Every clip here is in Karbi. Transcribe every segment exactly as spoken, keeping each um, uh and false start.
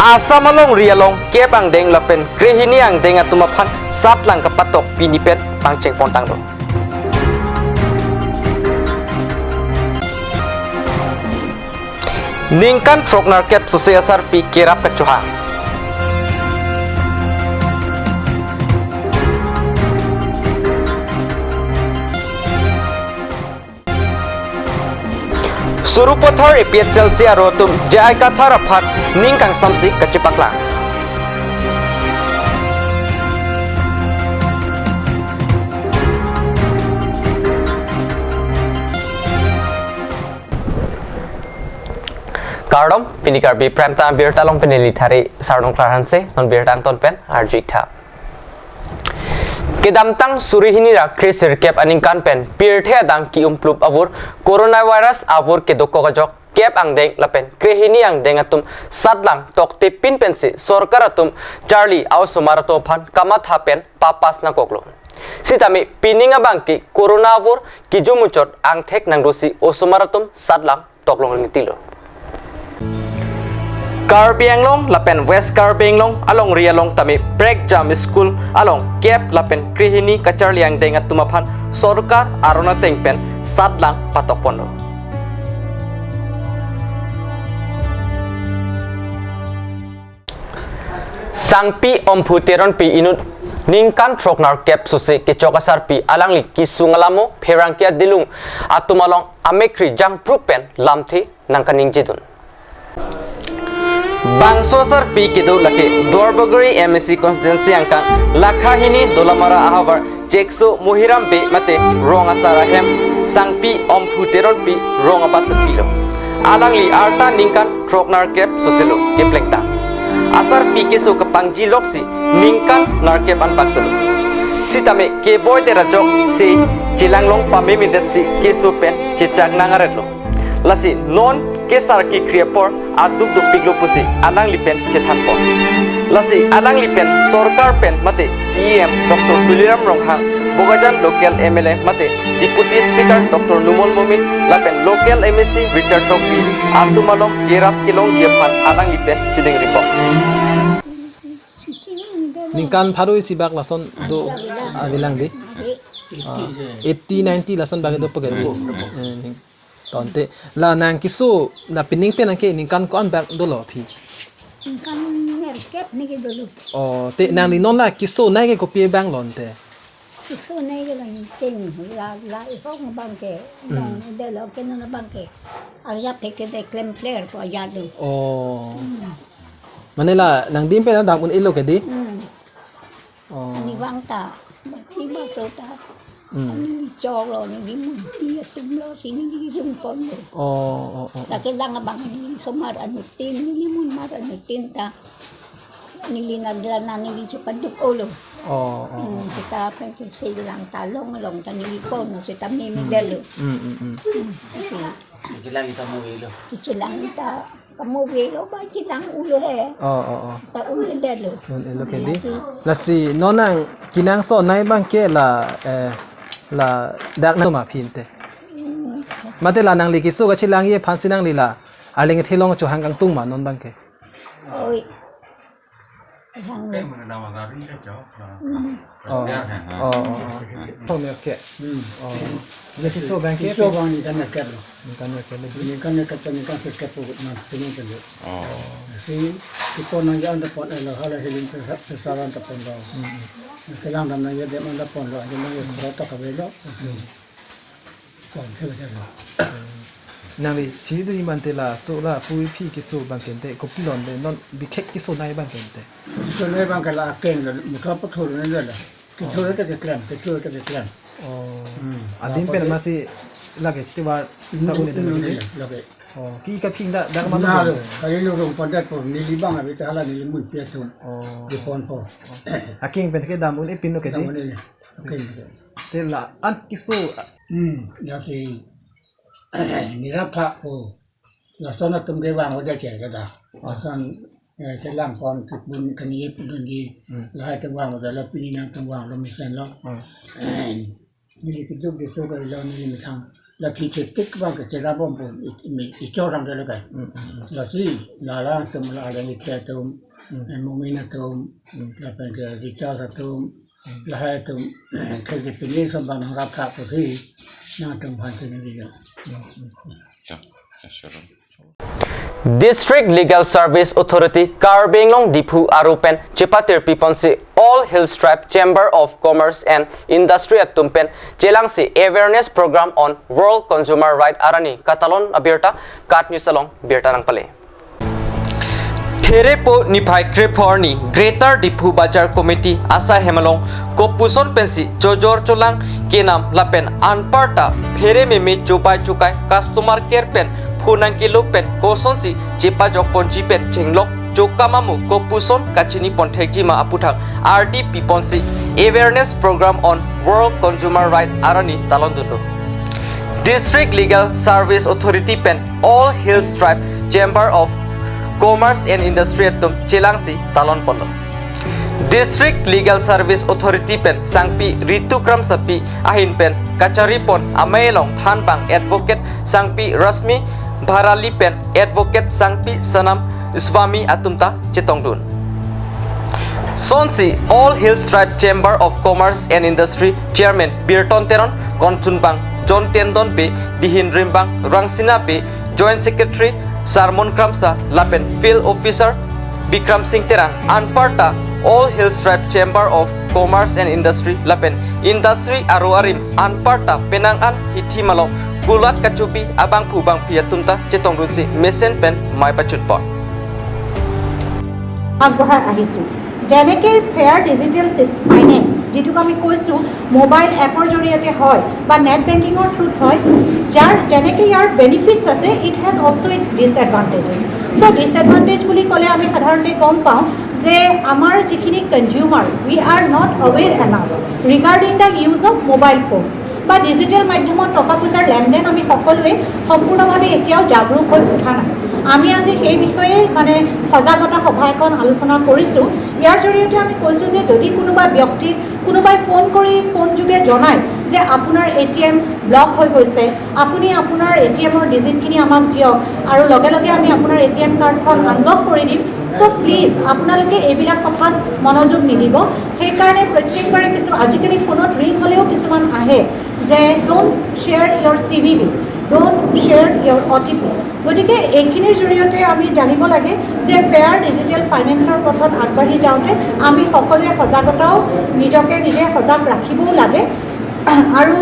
Assam alongri along kep angdeng lapen krehini angdeng atum aphan satlang kapatok pini pen pangcheng pontanglo. Ningkan throknerkep sose asarpi kerap kachohang. Sarupathar A P H L C aro atum J I Kathar aphan ning kangsamsi kachepaklang. Kardom, pini Karbi Prime Time birta along pen neli Thari Sarnong Klarhanse, non birta angton pen arju-ik tha. Kedamtang suri hini ra kre sirkep aningkan pen pirthe adang ki-umplup avur coronavirus avur kedokok ajok kep angdeng lapen krehini angdeng atum satlang tokte pin pensi sorkar atum charli a-osomar atum aphan kamatha pen papas nangkoklo. Sitame pining abangke corona avur kijo muchot angthek nangdosi osomar atum satlang toklong rinti lo. Karbi Anglong lapen West Karbi Anglong alongri along tame prekjam school along kep lapen krehini kacharli angdeng atum aphan sorkar aron ateng pen satlang patok ponlo. Sangpi Omphu Teronpi inut ningkan throknerkep sose kechok asarpi alangli kesung alamo pherangke adilung atum along amekri jangprup pen lamthe nangkaningjedun. Bangso asarpi kedo lake Duarbagori M A C constituency angkang Lakhahini Dolamara ahavar Chekso Mohiram Bey mate rong asar ahem Sangpi Omphu Teronpi rong abasapilo. Alangli arta ningkan throknerkep soselo keplengtang. Asarpi keso kapangji loksi ningkan nerkep anbak dolo. Sitame keboi te rajok si chelanglong pame mindetsi keso pen chechak nangaretlo. Lasi non kesar kekri apor aduk dukpiklo pusi alangli pen chethanpon. Lasi alangli pen sorkar pen mate C E M Doctor Tuliram Ronghang, Bokajan local M L A mate Deputy Speaker Doctor Numal Momin lapen local M A C Richard Tokbi atum along kerap kelongji aphan alangli pen choningri pon. Ningkan pharo isi bak lason do avelang dei. Ah, eighty, ninety lason bak do pagadi. Eh, ning-, tangte la nang keso la pining pen nangke ningkan ko-an bak dolo aphi? Ningkan nerkep neke dolo. Oh, te nangli non la kesonei ke kopi abang lo ante? Kesonei ke lang keng la, la ihong abangke, hmm, lang dolo ke non abangke. Arjap thekthedek klemkler ko ajat do. Oh. Hmm. Mane la nangdim pen dam un-elo ke dei? Hmm. Oh. Ani vang ta, bati ba so ta. Hmm. Ani choklo, neli munpi atumlo, si neli jungponlo. Oh, oh, oh, oh. Lake lang abang neli somar anutin, neli munmar anutin ta. Neli nagla na neli chepaduk olo. Oh, oh, hmm, oh. Seta pen ke selang ta longlong ta neli kono seta meme, hmm, delo. Hmm, hmm, hmm. Hmm, oke. Kechelang ita mo elo. Kechelang ita kamu velo ba chelang ulo he. Oh, oh, oh. Ta ulo delo. Non elo ke dei. Lasi. Lasi non nang kenangsotnei abangke la, eh, ladak nang ma aphi ante? Hmm. Mate la nangli keso kachelangji aphansi nangli la arleng kethe along chohang kangtung ma non abangke? Oi. Hang lo. Hmm. Oh. Oh, oh, oh. Throknerkep. Hmm. Oh. Neli keso abangke? Keso abang ningkan nerkep lo. Ningkan nerkep lo. Ningkan nerkep, ningkan sirkep pu nang sini kan lo. Oh. Si keso nangji anta pon elo, hala healing pesa-, pesaran ta ponlo. Hmm. Kelang dam nangji dem anta ponlo, aja nangji, hmm, khoro ta kavelo. Hmm. Pon thek lo. Nangli chini do iman te laso la puvoiphit keso abangke ante kopilo ante, non bikhek kesonei abangke ante? Kesonei abangke la akeng lo, motor pathur ne lo. Kethur ta keklem, kethur ta keklem. Oh. Hmm. Adim pen amatsi lake chiti ba, hmm, ta un-e, hmm, dolo ke dei? Lake. Oh, ke kaphing dak, dak ma na lo, lo. Kali lo rong pondet po, neli abang abi ta hala neli munpi atum. Oh. Depon po. Oh. Akeng pen kedam un-e pinlo ke dei? Dam un-e. Akeng. Te la-an keso. Hmm, ya si nirap tha po. Lason atum kevang o dei ke kada. Ah. Lason, eh, kelangpon kepun kani pudunji. Hmm. Lahai kevang o dei, la pini nangtum vanglo mesenlo. Ah. Neli keduk keso kali lo neli methang. Laki chetik bang ke cheda bom pun i, i, ichor ang dele kai. Hmm, hmm, hmm. Lasi, lala atum, la Arleng Ithe atum, Hmm. eh, Mumin atum, Hmm. lapen ke Richard atum, Hmm. lahai atum, ke ke pini sambang nang rap thak pusi, nangtum phan sini ri jo. Hmm, hmm, hmm. Ya, ya, sure. District Legal Service Authority Karbi Anglong Diphu aru pen chepatir piponsi All Hills Tribe Chamber of Commerce and Industry atum pen chelangsi awareness program on World Consumer Right arni katalon abirta KAT News along birta nangpale. Therepo niphai krepho arni Greater Diphu Bazar Committee asai hem along kopuson pensi chojor cholang kenam lapen anparta phere meme chobai chokai customer care pen phone nangkelo pen kosonsi chepajok ponji pen chenglok chokam amo kopuson kachini ponthekji ma aputhak ardi piponsi awareness program on World Consumer Right arni talon dunlo. District Legal Service Authority pen All Hills Tribe Chamber of Commerce and Industry atum chelangsi talon ponlo. District Legal Service Authority pen sangpi Ritu Kramsapi ahin pen kachari pon amei along thanbang Advocate sangpi Rashmi Bharali pen Advocate sangpi Sanam Swami atum ta chetongdun. Sonsi All Hills Tribe Chamber of Commerce and Industry Chairman Birton Teron, konchunbang John Tendon Bey, dihin rimbang Rangsina Bey, Joint Secretary Sarmon Kramsa lapen Field Officer Bikram Singh Terang, anparta All Hills Tribe Chamber of Commerce and Industry lapen industry aro arim anparta penang an hithi malong kulat kachobi abangphu bangphi atum ta chetongdunsi mesen pen mei pachunpon. আগবঢ়াই আহিছোঁ। যেনেকে fair digital চিছ-, ফাইনেন্স, যিটোক আমি কৈছোঁ মোবাইল এপৰ জৰিয়তে হয় বা নেট বেংকিঙৰ থ্ৰুত হয়, যাৰ যেনেকে ইয়াৰ বেনিফিটছ আছে, it has also its disadvantages. চ' ডিছএডভান্টেজ বুলি ক'লে আমি সাধাৰণতে গম পাওঁ যে আমাৰ যিখিনি consumer, we are not aware enough regarding the use of mobile phones. বা ডিজিটেল মাধ্যমত টকা পইচাৰ লেনদেন আমি সকলোৱে সম্পূৰ্ণভাৱে এতিয়াও জাগৰূক হৈ উঠা নাই। আমি আজি সেই বিষয়ে মানে সজাগতা সভা এখন আলোচনা কৰিছোঁ। ইয়াৰ জৰিয়তে আমি কৈছোঁ যে যদি কোনোবা ব্যক্তিক কোনোবাই ফোন কৰি ফোন যোগে জনায় যে আপোনাৰ এ টি এম ব্লক হৈ গৈছে, আপুনি আপোনাৰ এ টি এমৰ ডিজিটখিনি আমাক দিয়ক আৰু লগে লগে আমি আপোনাৰ এ টি এম কাৰ্ডখন আনব্লক কৰি দিম। চ' প্লিজ আপোনালোকে এইবিলাক কথাত মনোযোগ নিদিব। সেইকাৰণে প্ৰত্যেকবাৰে কিছু আজিকালি ফোনত ৰিং হ'লেও কিছুমান আহে যে don't share your C V V, don't share your O T P. গতিকে এইখিনিৰ জৰিয়তে আমি জানিব লাগে যে ফেয়াৰ ডিজিটেল ফাইনেন্সৰ পথত আগবাঢ়ি যাওঁতে আমি সকলোৱে সজাগতাও নিজকে নিজে সজাগ ৰাখিবও লাগে। আৰু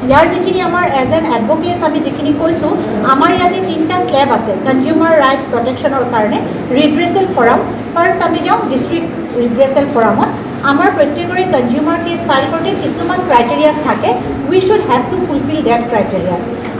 ইয়াৰ যিখিনি আমাৰ এজ এন এডভকেটছ আমি যিখিনি কৈছোঁ, আমাৰ ইয়াতে তিনিটা শ্লেব আছে কনজিউমাৰ ৰাইটছ প্ৰটেকশ্যনৰ কাৰণে ৰিড্ৰেচেল ফৰাম। ফাৰ্ষ্ট আমি যাওঁ ডিষ্ট্ৰিক্ট ৰিড্ৰেচেল ফৰামত। আমাৰ প্ৰত্যেকৰে কনজিউমাৰ কেছ ফাইল কৰোঁতে কিছুমান ক্ৰাইটেৰিয়াছ থাকে, we should have to fulfill that criteria।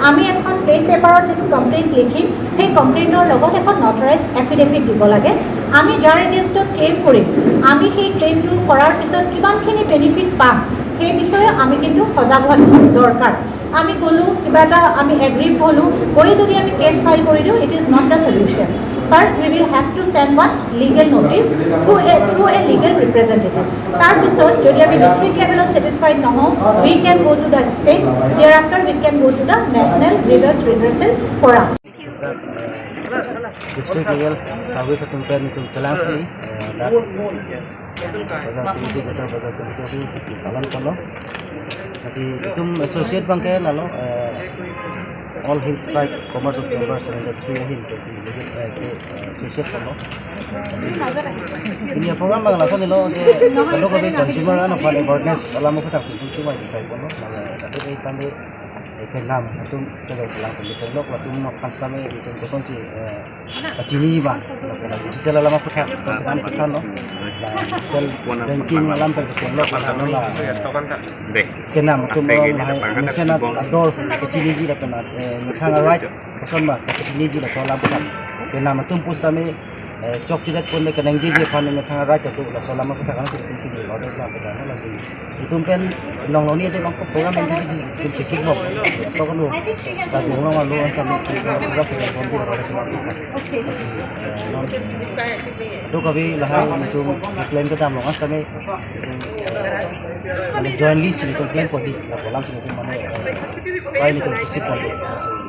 আমি এখন প্লেইন পেপাৰত যিটো কমপ্লেইণ্ট লিখিম, সেই কমপ্লেইণ্টৰ লগত এখন নথৰাইজ এফিডেভিট দিব লাগে। আমি যাৰ এগেইনষ্টত ক্লেইম কৰিম, আমি সেই ক্লেইমটো কৰাৰ পিছত কিমানখিনি বেনিফিট পাম, সেই বিষয়ে আমি কিন্তু সজাগ হোৱাটো দৰকাৰ। আমি গ'লোঁ, কিবা এটা আমি এগ্ৰিভ হ'লোঁ, গৈ যদি আমি কেছ ফাইল কৰি দিওঁ, it is not the solution। First, we will have to send one legal notice through a, through a legal representative। তাৰপিছত যদি আমি ডিষ্ট্ৰিক্ট লেভেলত ছেটিছফাইড নহওঁ, we can go to the state, thereafter we can go to the National Grievance Redressal Forum। District Legal Service atum pen itum chelangsi, eh, dak bazar committee, Greater Bazar Committee atum si talon ponlo. Lasi itum associate abangke lalo, eh, All Hills Tribe Commerce of Chamber and Industry ahin pensi, eh, ke, eh, associate ponlo. Lasi pini program abang lason helo je kadokave consumer an aphan awareness alam aphuthak si itum chumai decide ponlo. Lalo, tapi eh, kami eh, kenam atum kebe kelang pembicara lok latum nok kan selama itum kosonsi, eh, kachini ba, lok digital alam aphuthak, kan aphuthak lo. La, digital banking alam pen kosonlo, la, la, eh, kenam atum lo, la, mesen ador kachiniji lapen, eh, methang a-right koson ba kachiniji laso alam aphuthak. Kenam atum pusitame eh, chokche det pon le kenangji ji aphan methang a-right atum laso alam aphuthak an si itum pini order lang pada na lasi. Itum pen longloni atum angko program yang di, di, di sisik bom. To kan lo. Laso longloni lo an sami program program program di order si. Lasi, eh, non. Kadokave lahai itum claim kedam long an sami, eh, মানে জইণ্টলি silicon plane পদি, লাপলাম চিলিকন মানে, প্ৰায় নিকন কিসি পদি আছে না।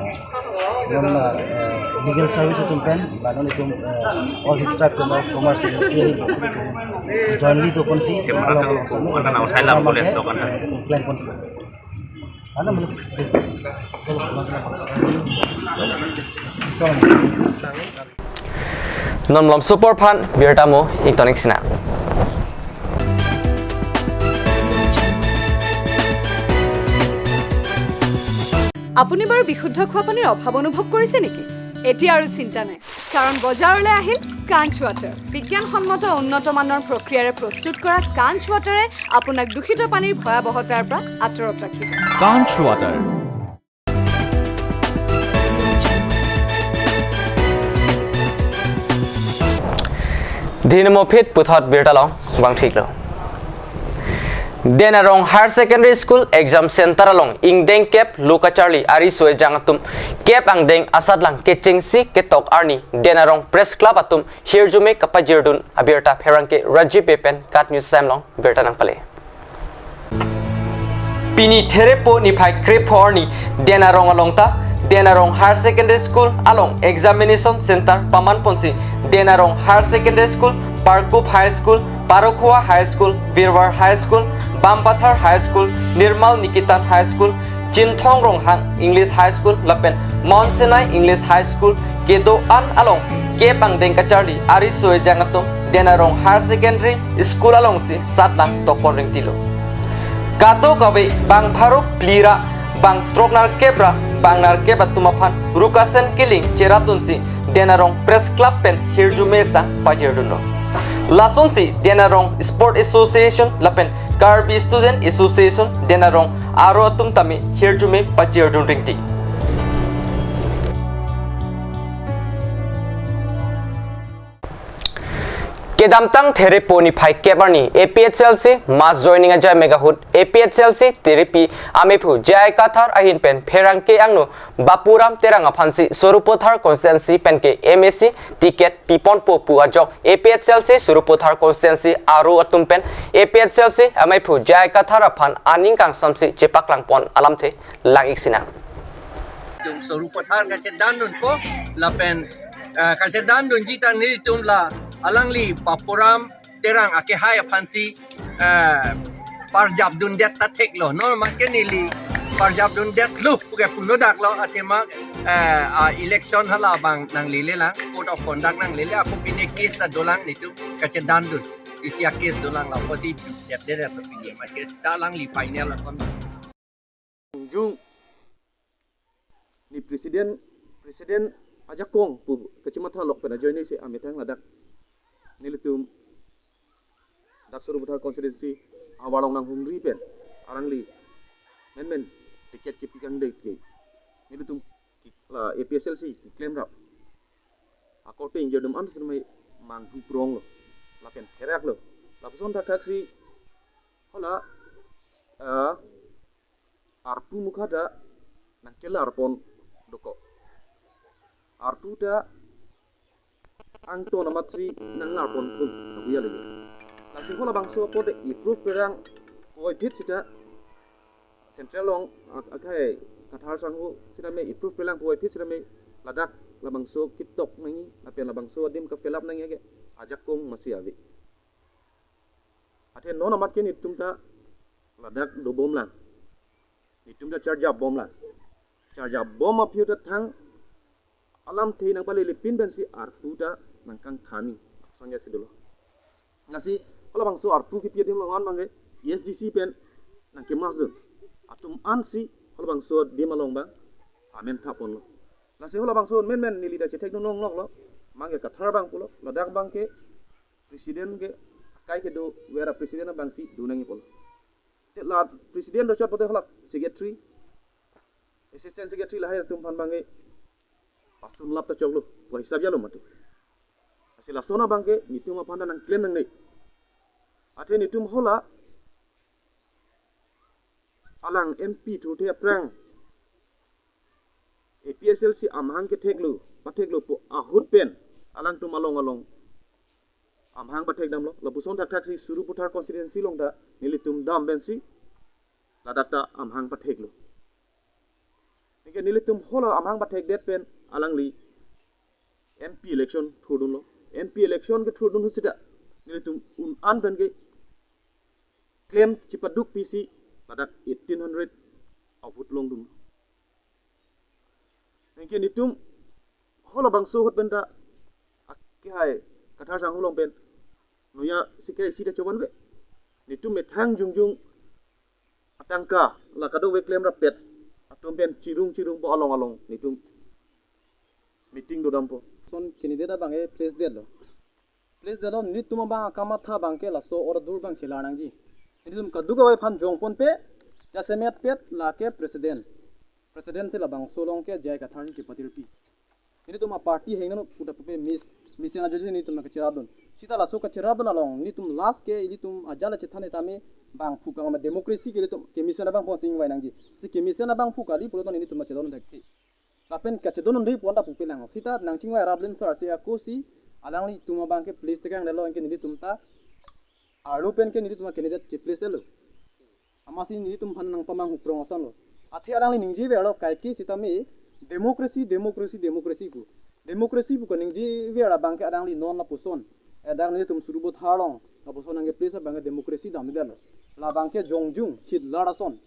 Non, eh, legal service atum pen, ba non itum, eh, all his tribe, Chamber of Commerce, Industry, jointly to kon si, along along sa, Bukan na usaha lah, boleh, eh, bukan na. Plan kon. Ano, Non malom super phan birta mo ingtonik sina. আপুনি বাৰু বিশুদ্ধ খোৱা পানীৰ অভাৱ অনুভৱ কৰিছে নেকি? এতিয়া আৰু চিন্তা নাই, কাৰণ বজাৰলৈ আহিল কাঞ্চ ৱাটাৰ। বিজ্ঞানসন্মত উন্নত মানৰ প্ৰক্ৰিয়াৰে প্ৰস্তুত কৰা কাঞ্চ ৱাটাৰে আপোনাক দূষিত পানীৰ ভয়াৱহতাৰ পৰা আঁতৰত ৰাখিব। কাঞ্চ water. Dhinimo phit puthot birta long vang thiklo. Dena Rong Higher Secondary School exam center along ingdeng kep lo kacharli ari so-ejang atum kep angdeng asatlang kechengsi ketok arni Dena Rong Press Club atum hirjume kapajirdun abirta pherangke Rajiv Bey pen KAT News Assam along birta nangpale. Pini Therepo niphai krepho arni Dena Rong along ta Dena Rong Higher Secondary School along examination center paman ponsi Dena Rong Higher Secondary School, Parkup High School, Parokhowa High School, Virwar High School, Bampathar High School, Nirmal Nikitan High School, Chinthong Ronghang English High School lapen Mount Sinai English High School kedo-an along kep angdeng kacharli ari so-ejang atum Dena Rong Higher Secondary School alongsi satlang tokpon ringtilo. Kadokave bang pharo phli ra, bang throk nerkep ra, bang nerkep atum aphan rukasen kiling cheratunsi Dena Rong Press Club pen hirjume sang pajirdunlo. Lasonsi Dena Rong Sport Association lapen Karbi Student Association Dena Rong aro atum tame hirjume pajirdun ringti. Kedamtang Therepo niphai kep arni A P H L C mass joining ajai megahut A P H L C tiripi amephu J I Kathar ahin pen pherangke angno Bapuram Terang aphansi Sarupathar constituency penke M A C ticket piponpo pu ajok A P H L C Sarupathar constituency aro atum pen A P H L C amephu J I Kathar aphan aning kangsamsi chepaklangpon alamthe lang-ik sinang. Itum Sarupathar kachedandunpo lapen, eh, kachedandunji ta nelitum la alangli Bapuram Terang akehai aphansi, eh, parjapdundet ta theklo. Non amat ke neli parjapdundetlo puke punodaklo athema, eh, a election hala abang nanglelelang, code of conduct nanglele, ako pine case ta dolang nelitum kachedandun. Isi a case dolang la, apotsi dundetdet to pine amat case ta alangli final ason. Jung ni president, president ajakong pu kachimatha lok pen ajoine si amethang ladak nelitum dak Sarupathar constituency awarlong nanghumri pen alangli menmen ticket kipi kangdei ke nelitum ki-, la A P H L C keklem rap akorte ingjir dum an sinmai manghu pronglo lapen theraklo. Lapuson thakthak si hala, ah, arpu mukha ta nangkelarpon dokok. Arpu ta angton amatsi nanglarpon pun aguya lagi. Lasi hala bangso apot approve perang puvoiphit sita central along ak-, akhai Kathar sangho sita me approve perang puvoiphit sita me ladak labangso kitok nangji lapen labangso adim ka-fill up nangji ke ajakong masi ave. Athe non amat ke nelitum ta ladak dobomlang. Nelitum ta charjapbomlang. Charjapbom aphi ta thang alamthe nangpalelepin pensi arpu ta nangkangkani. Sangya si dolo. Lasi hala bangso arpu kipi adim along an abangke S D C pen nangkemasdun. Atum ansi hala bangso adim along abang amen thaponlo. Lasi hala bangso menmen neli ta chethekdun longloklo. Abangke Kathar abang pulo. Ladak abangke president ke akai kedo vera president abangsi do nangji pulo. Te la president do chot pote hala secretary, assistant secretary lahai atum aphan abangke pasun lap ta choklo, pu hisab jalo mati. Lasi lason abangke nelitum aphan ta nangklem nangne. Athe nelitum hala alang M P thurthe aphrang A P H L C amahang ketheklo, patheklo pu ahut pen alangtum along along amahang pathek damlo. Lapuson thakthak si Sarupathar constituency along ta nelitum dam pensi ladak ta amahang patheklo. Anke nelitum holo amahang pathekdet pen alangli M P election thurdunlo. M P election kethurdun ahut seta nelitum un-an pen ke klem chipaduk pisi ladak eighteen hundred a vote longdun. Anke nelitum holo bangso ahut pen ta akehai Kathar Sangho along pen noya sikai sita chobanve. Nelitum methang jongjong atangka la kadokave klem rappet atum pen chirung chirung po along along nelitum meeting dodampo. Son candidate abang ke place detlo. Place detlo, nelitum abang akamatha abang ke laso oradur abang chelar nangji. Nelitum kadokave aphan jongponpe, jasemet pet lake president. President si labangso along ke J I Kathar si chepatirpi. Nelitum aparty hengno puta pupe mis, mesen ajoji nelitum kacherapdun. Seta laso kacherapdun along nelitum last ke ilitum ajala chethan tame bangphu kang ma democracy ke ilitum kemesen abangphu si ingvai nangji. Si kemesen abangphu kali pulote nelitum kachedon thekthek. Lapen kachedon undi puan ta pupelang. Seta nangchingvai rablin sar si ako si alanglitum abang ke place tekang lelo anke nelitum ta arlo pen ke nelitum candidate ke place lo. Amatsi nelitum aphan nangpamanghu prong asonlo. Athe alangli ningjeverlo kaike sitame democracy, democracy, democracy pu. Democracy pu kaningjever abang ke alangli non lapuson. Edang nelitum Sarupathar along lapuson anke place abang ke democracy damdelo. Labang ke jongjung Hitler ason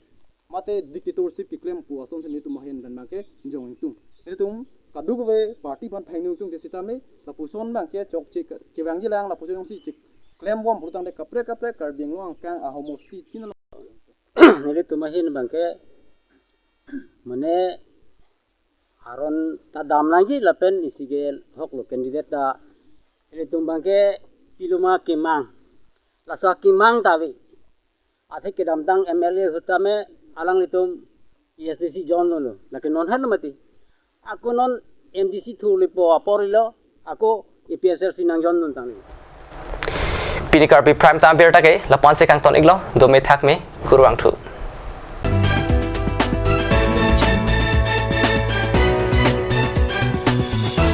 mate dictatorship keklem pu asonsi nelitum ahin pen abang ke jong ingtung. Nelitum kadokave party aphan phang ingtung te sitame lapuson abang ke chokche ke, kevangjilang lapuson si chik klembom pulotangte kaprek kaprek Karbi Anglong angkang ahomosti tin nelitum ahin abang ke mane aron ta dam nangji lapen isi ke hoklo candidate ta nelitum abang ke piloma kemang. Laso kemang ta ave. Athe kedamtang M L A ahut tame alanglitum A S D C jonlo. Lake non helo mati. Ako non M D C thurlipo apor ilo. Ako A P H L C nangjon non tanglo. Pini Karbi Prime Time birta ke lapu-an si kangton iklo, dome thakme, kurvangthu.